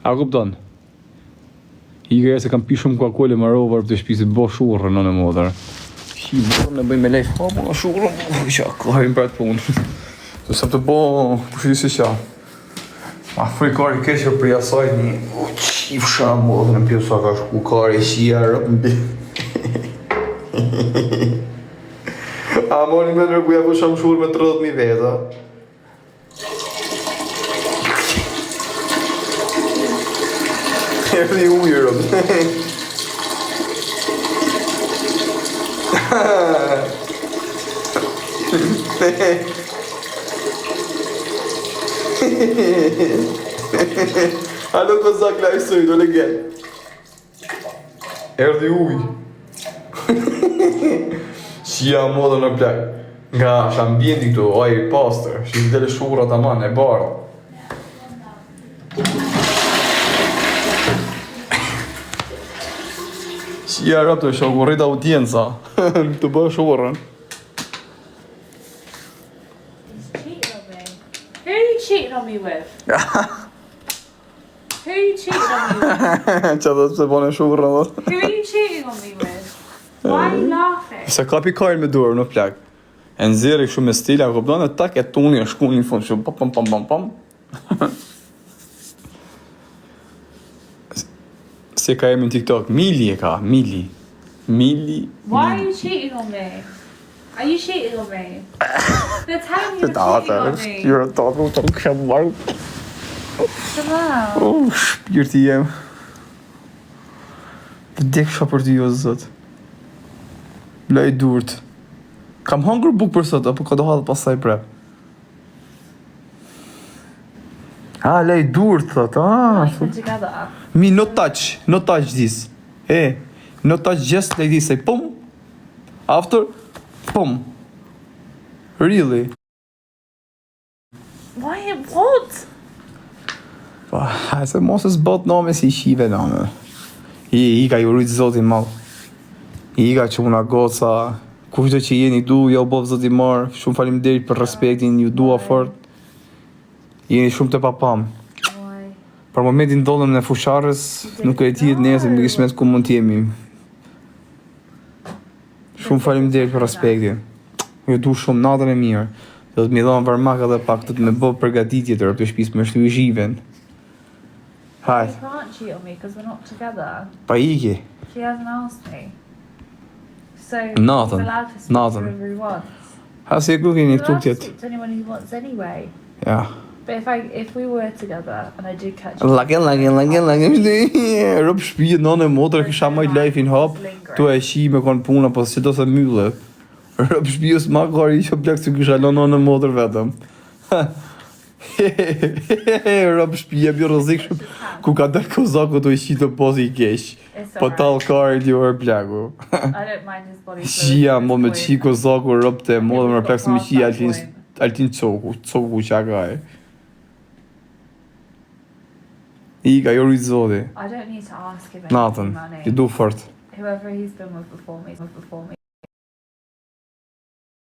A kupton? Ika se kam pi shumë Coca-Cola më rovar të shtëpisë bo shurrën në motër. Shi borën e bëj me lejf hapun në shurrën, po qa kajmë për atë punë. Se sa të bo, kush e di se qa. Ma fry kari keq për asaj një, u qifsha motrën pjo sa ka shku kari qia rëp mbi. A moni me nërë kuja po shumë shurrë me 30.000 veta. Erdhi ujë rëp. Alo kozak live stream, do again. Erdhi ujë. Shia modën në plak. Nga është ambienti këtu, ajër i pastër, shi del shurra taman e bardhë. Shia rëpë të shoku, rrit audienca, të bë shurrën. He's cheating on me. Who are you cheating on me with? Who are you cheating on me with? Qa dhe pse bone shurrën, dhe? Who are you cheating on me with? Why are you laughing? Se kapi kajnë me dorë në plak. E nxjerri kështu me stil, a kupton, e tak e tuni e shku në fund kështu pam pam pam pam pam. Si e ka emrin TikTok? Mili e ka, Mili. Mili. Why are you cheating on me? Are you cheating on me? They're telling me you're Ta, cheating on me. shpirë ta, të të kisha marrë. Jamal. Oh, shpirti jem. Vdeksha për ty, o zot. Laj durt. Kam hangër buk për sot, apo ka do hadhë pastaj prep? Ah, laj durt, thot, ah. We're not even together. Me no touch, no touch this. E, no touch just like this, say pum. After, pum. Really? Why? What? Po, ha, se mos e zbot nome si qive nome. I, i ka ju rujt zoti madh. I ka çuna goca, kushdo që jeni du, ja u bëf zoti marr. Shumë faleminderit për respektin, ju dua fort. Jeni shumë të papam. Why? Për momentin ndodhem në fusharës, nuk e dihet nesër me kismet ku mund të jemi. Shumë faleminderit për respektin. Ju du shumë natën e mirë. Do të më dhon varmak edhe pak, do të më bë përgatitje të të shtëpisë me shty zhiven. Hajt, You can't cheat on me because we're not together. pa iki. She hasn't asked me. So Nathan. he's allowed to speak Nathan. to whoever he wants. Ha si e ku keni He's këtu allowed to tjetë. speak to anyone he wants anyway. Ja. But if I if we were together and I did catch you, Lage, lage, lage, lage, Rob shtëpi, nënë e motra kisha majt life in hop, tu e shi me kon puna, po si do se mbyllë. Rob shtëpiës ma kari që plak se kisha lënë nënë e motër vetëm. Rob shtëpia bi rrezikshëm ku ka dalë kozaku tu e shi të posi i keq. it's Po alright. tall kari ti orë plaku. I don't mind his body fluids. Shia at mo this me point. qi kozaku rob të modër më plak se me qi Altin Point. Altin Coku, Coku qa ka e. Ika, jo rrit zoti. I don't need to ask him Natën, anything, money. ju du fort. Whoever he's been with before me, with before me.